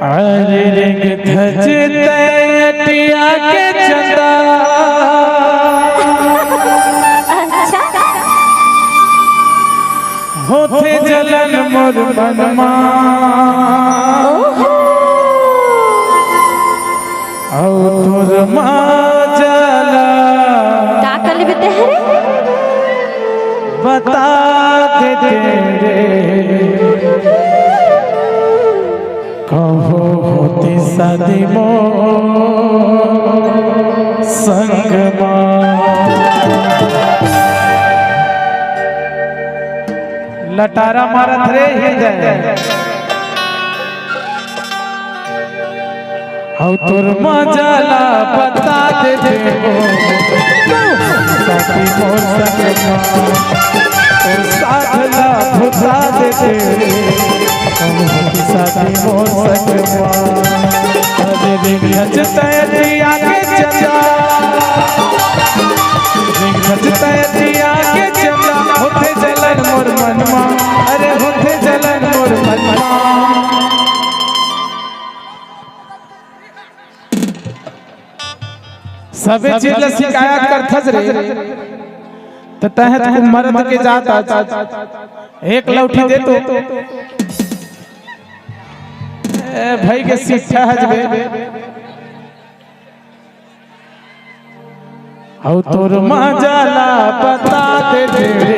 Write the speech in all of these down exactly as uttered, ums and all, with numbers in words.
अरे रेंगथस तैं अटिया के चंदा, अच्छा। होथे जलन मोर मन मा। ओहो। अउ तोर माजा ला का कर लेबे ते हरे? बता दे तेरे, कहो होती शादी मोर संग मा। लटारा मारत रे हृदय। अउ तोर माजा ला बता दे देबो, साथी मोर संग मा। तोर साथ ला भुता दे देबो, साथी मोर संग मा। अरे रेंगथस तैं अटिया के चंदा, रेंगथस तैं अटिया के चंदा, होथे जलन मोर मन मा, अरे होथे जलन मोर मन मा। सबे चीज ला शिकायत करथस रे, त तैं ह मरद के जात हस। एक लौठी दे तो। ए, भई के सिट्ठा हस बे। अउ तोर माजा ला बता दे देबे,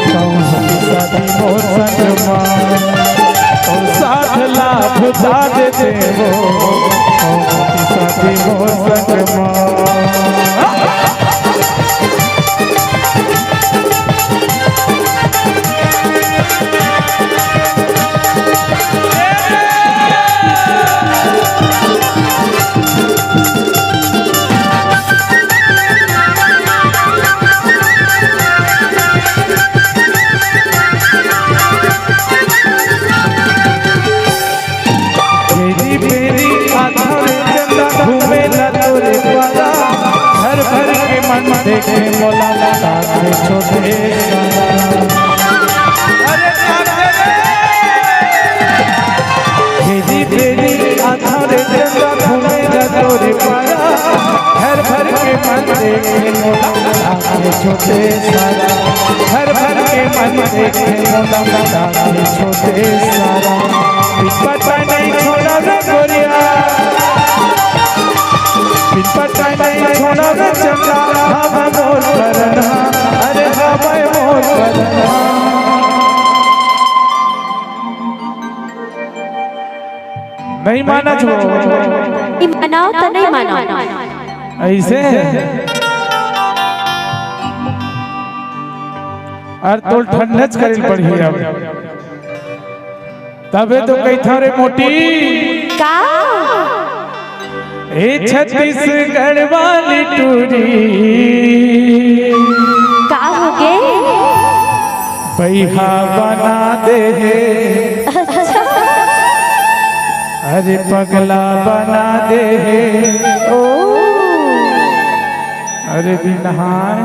कहो होती शादी मोर संग मा। तोर साथ ला भुता दे देबो, कहो होती शादी मोर संग मा। तेरी बेरी आधा रे चंदा, घूमे ला तोरे पारा, घर भर के मन देखे मोला, साथ छोटे सारा। अरे साथ रे। तेरी बेरी आधा रे चंदा, घूमे ला तोरे पारा, घर भर के मन देखे मोला, साथ छोटे सारा। घर भर के मन देखे मोला, साथ छोटे सारा। बिन पता नहीं छोड़ा रे गोरिया, बिन पता नहीं छोड़ा रे चंदा, हाँ मैं मोर परनहा, अरे हाँ मैं मोर परनहा। नहीं मानत हो। ई मनाओ त नहीं मानो। ऐसे? अरे तोर ठंडच करे ल पड़ही अब। तबे तो कहिथंव रे मोटी। का? ए छत्तीसगढ़ वाली टूरी। का होगे? बइहा बना दे हे। अच्छा। अरे पगला बना दे हे। ओ। अरे बिनहाय।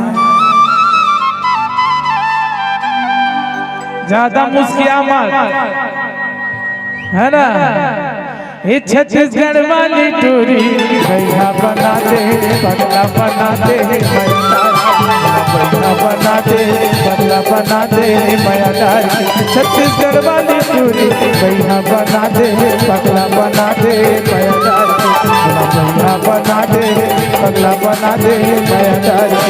ज्यादा मुस्किया मत, है ना? हे छत्तीसगढ़ वाली टूरी, बइहा बना दे, पगला बना दे, बइहा बना दे, पगला बना दे, मया डारी। छत्तीसगढ़ वाली टूरी, बइहा बना दे, पगला बना दे, मया डारी। बइहा बना दे, पगला बना दे, मया डारी।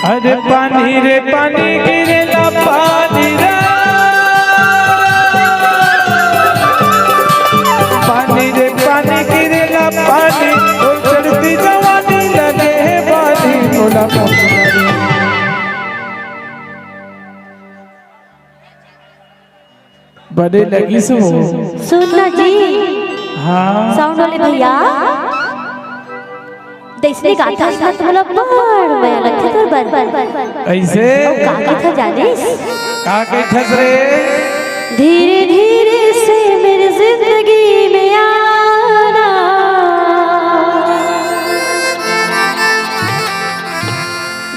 अरे पानी रे पानी गिरेला पानी रे। पानी रे पानी गिरेला पानी, ओ चढ़ती जवानी लगे हे पानी, मोला पानी। बने लगिस हो। सुन ना जी। हाँ। साउंड वाले भैया, तइसने गाथस ना त मोला बड़ मया लगथे तोर बर। अइसे? अउ का कहिथस जानिस? का कहिथस रे? धीरे धीरे से मेरी जिंदगी में आना,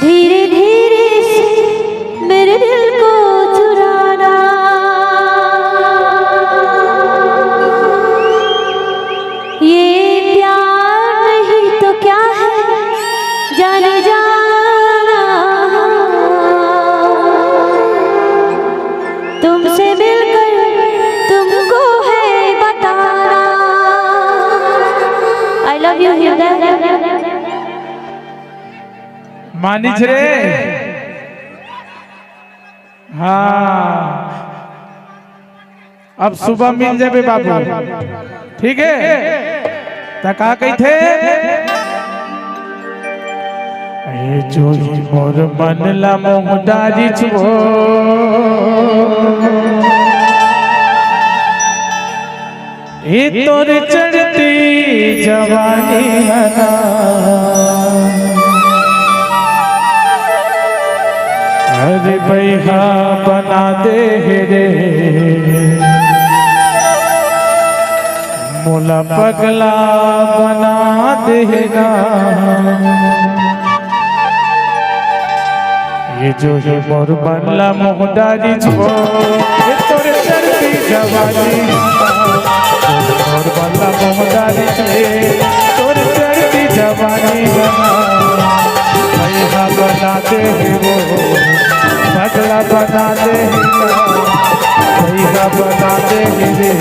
धीरे धीरे से मेरे दिल को चुराना। ये प्यार नहीं तो क्या है, जाने जाना। तुमसे मिलकर तुमको है बताना। I love you, हृदय। मानिस रे। हाँ, अब सुबह मिल जाबे बाबू, ठीक है? त का कहिथे? ए जो ही मोर मन ला मोहदारी छो, ए तोर चढ़ती जवानी हना। अरे बैहा बना दे हे रे, मोला पगला बना दे हे ना। ए जो ही मोर मन ला मोहदारी छो, ए तोर चढ़ती जवानी बना। मोर मन ला मोहदारी छो, ए तोर चढ़ती जवानी बना। बैहा बना दे हे वो, पगला बना दे हे ना। बैहा बना दे हे रे,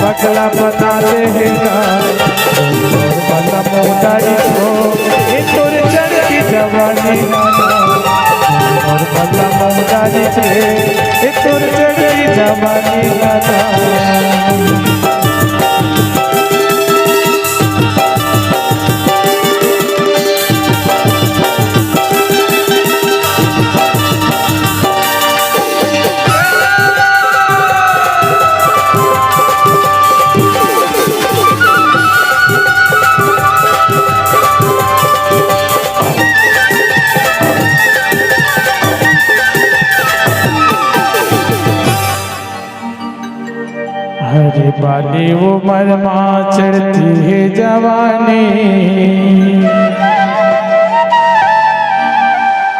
पगला बना दे हे ना। मोर मन ला मोहदारी छो, ए तोर चढ़ती जवानी बना। मोर मन ला मोहदारी छो, ए तोर चढ़ती जवानी बना। अरे बाली उमर मा चढ़ती हे जवानी,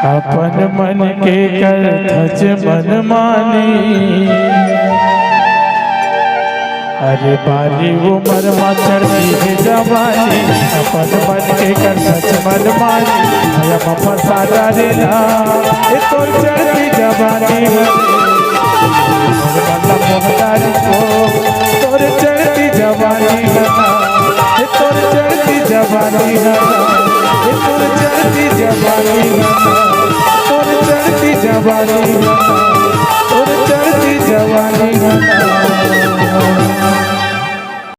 अपन मन के करथच मनमानी। अरे बाली उमर मा चढ़ती हे जवानी, अपन मन के करथच मनमानी। अया मा फंसा डारेला, ए तोर चढ़ती जवानी हरे। मोर मन ला मोहदारी छो, तोर चढ़ती जवानी हरे। ए तोर चढ़ती जवानी हरे, ए तोर चढ़ती जवानी हरे, तोर चढ़ती जवानी हरे।